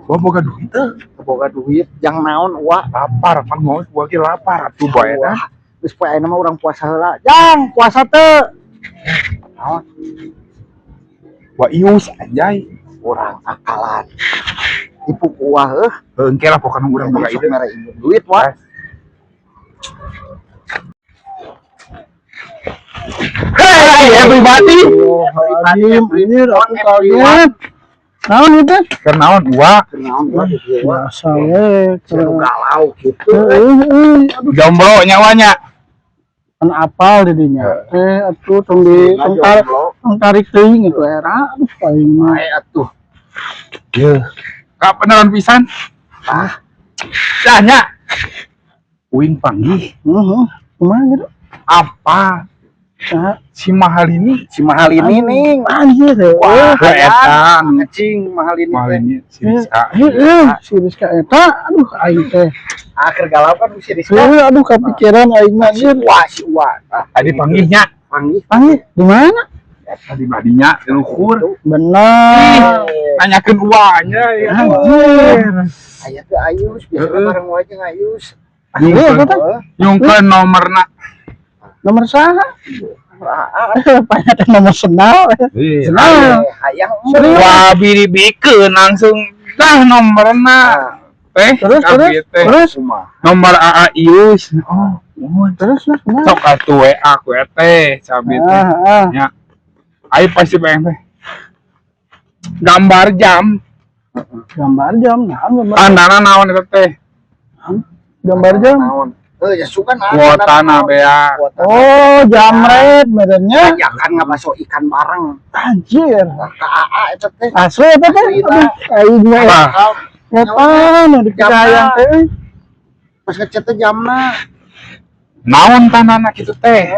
Gua boga duit teu? Boga duit jang naon, Wa? Lapar, pan mau gua ge lapar atuh bae dah. Wah, geus poe ayeuna mah urang puasa heula. Jang, puasa teu? Naon? Wa Ius, anjay. Urang akalan. Tipu ku Wa heuh. Heuh, engke lah, pokokna urang boga Sok ide. Mere injeum duit, Wa. Hey, everybody. Anjir, anjir, aku kaget. Naon itu? Keur naon, Wa? Naon, Wa, di dieu, Wa? Biasa we. Sia nu galau kitu. Heeh, euy, aduh. Jomblo nyawanya. Kan apal di dinya. Eh, atuh tong di tong tarik, tong tarik teuing itu era. Aduh, aing mah. Bae atuh. Yeuh. Kak, beneran pisan. Ah, Dah nya. Uing panggih. Heeh. Kumaha gitu? Apa? Saha? Si mahal ini. Si mahal ini nih. Anjir, heuh. Wah, Wah, eta. Ngecing mahal ini Mahal teh. ini si Rizka. Heeh, si Rizka eta, aduh, aing teh. Akhir galau kan si Rizka. Heuh, aduh, kepikiran aing mah Si anjir. Wa, si Wa. Ah, Tadi panggihnya. Panggih. Panggih di mana? Tadi badinya di luhur. Benar. Nanyakeun uangnya ya. Anjir. Aya teh Ayus, biasa bareng wae jeung Ayus. Iya, eta teh. Nyungkeun nomorna. Nomor saha? Ah, Banyak teh nomor sendal. Iya. Sendal. Hayang. Serius? Wah, biri-bikeun langsung dah nomorna. Teh, Terus, terus, kabeh teh. terus, Kumaha? Nomor AA Ius. Oh, mohon. Terus lah, kumaha? Sok atuh WA ku teh, cabe teh. Ah, ah. Ya. Ayo pasti pengen teh. Gambar jam, Gambar jam, nah, gambar, tandana naon eta teh? Gambar jam. Naon? Eh, ya suka nah. Kuotana bea. Oh, jamret medannya. Ya kan ngabaso ikan bareng. Anjir. Lah, ka AA eta teh. Asli eta teh. Aduh, aing mah. Ah, Eta nu dikayang teh, euy. Pas ngechat teh jamna. Naon tandana kitu teh?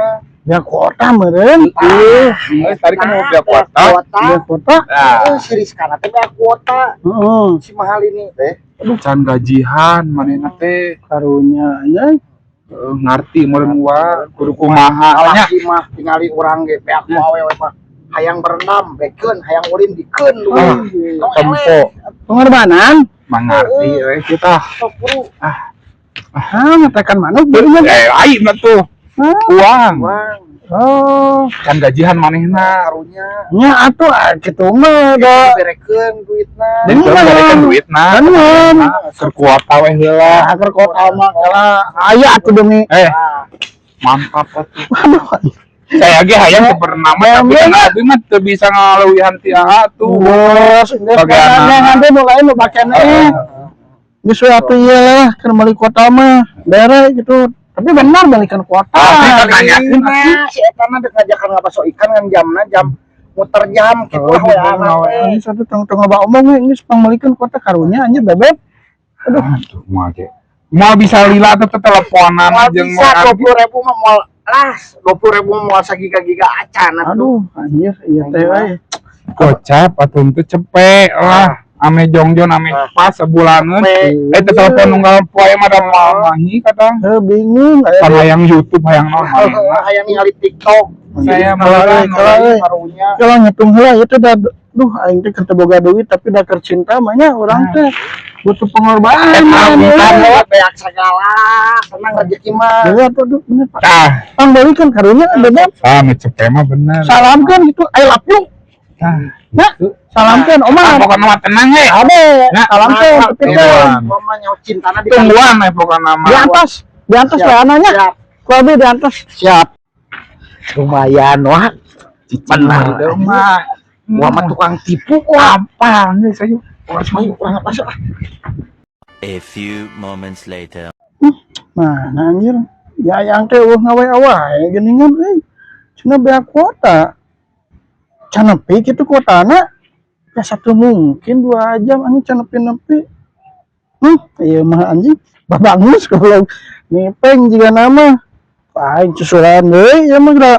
Ya kuota meureun. Ih, tadi kan mau bea kuota. Kuota. Ya kuota. Nah, Eh, si Rizka na teh bea kuota. Heeh. Si mahal ini teh. Can gajihan manehna teh. Karunya anjay. Heuh, ngarti meureun wa kudu kumaha nya. Lalaki mah tingali urang ge beak ku awewe mah. Hayang berenam bekeun, hayang ulin dikeun Ah, duit. tempo Pengorbanan. Mengerti we kita. Sok buru. Ah, Ah, ngetekan manuk jadinya. eh, aing mah tuh Ah. uang. Uang. Oh, Can gajihan manehna. Karunya. Nya atuh ah, kitu mah da. Berekeun duitna. Jadi Bener. balikan duitna. Bener. Keur kuota we heula. Ah, keur kuota mah kala aya atuh demi. Eh, Ah, mantap atuh. Aduh. Saya ge hayang sebenarnya mah, tapi kan abi mah teu bisa ngaleuwihan ti AA tuh. Bos, geus Bagian nanti mulai nu pakene. Geus we atuh ieu lah keur meuli kuota mah. Bere gitu. Tapi benar balikan kuota. Ah, kan nanyakeun. Nah, si eta na dek ngajakan ngabaso ikan ngan jamna jam muter jam kitu Oh, lah we gitu, anak teh. Ini satu tong tong ngaba omong we geus pangmeulikeun kuota, karunya anjir bebek. Aduh, moal ge. Moal bisa lila teh teleponan Moal jeung bisa moal 20.000 mah moal lah, 20.000 mah moal sagiga-giga acan atuh. Aduh, anjir ieu teh we. Gocap atuh teu cepet lah. Ame jongjon ame pas sebulaneun. Cepet. Eh, teh telepon nunggal poe mah da moal mahi kadang. Heuh, bingung aya Kan hayang YouTube, hayang naon manehna. Hayang ningali TikTok. Saya Kalau malah kalau euy. Karunya. Kalau ngitung heula ieu teh da, duh, aing teh keur teu boga duit tapi da keur cinta mah nya urang teh butuh pengorbanan. Eta, Ya. Beak segala, senang rezeki mah. Heeh atuh, duh, bener, Pak. Tah, Pangmeulikeun karunya bebek. ah, cepet mah bener. Salamkeun gitu, I love you. Tah. Nah, salamkeun Ah, Omar. pokoknya mah tenang we. Ade, Nah, salamkeun Nah, tepikeun. Gua mah nyawa cintana di Tungguan we pokoknya mah. Di atas, di atas Siap. WA-nya. Siap. Ku abi di atas. Siap. Lumayan wah. Benar. Bener mah. Gua mah tukang tipu wah. Apa geus ayo. Ayo urang masuk ah. A few moments later. Nah, nah anjir. Ya yang teh eueuh ngawe wae geuningan euy. Cenah beak kuota. Can nepi kitu kuotana. Ya satu mungkin 2 jam anjing can nepi-nepi. Ieu mah anjing babangus goblok. Nipeng jiga nama. Aing susulan deui ieu mah geura.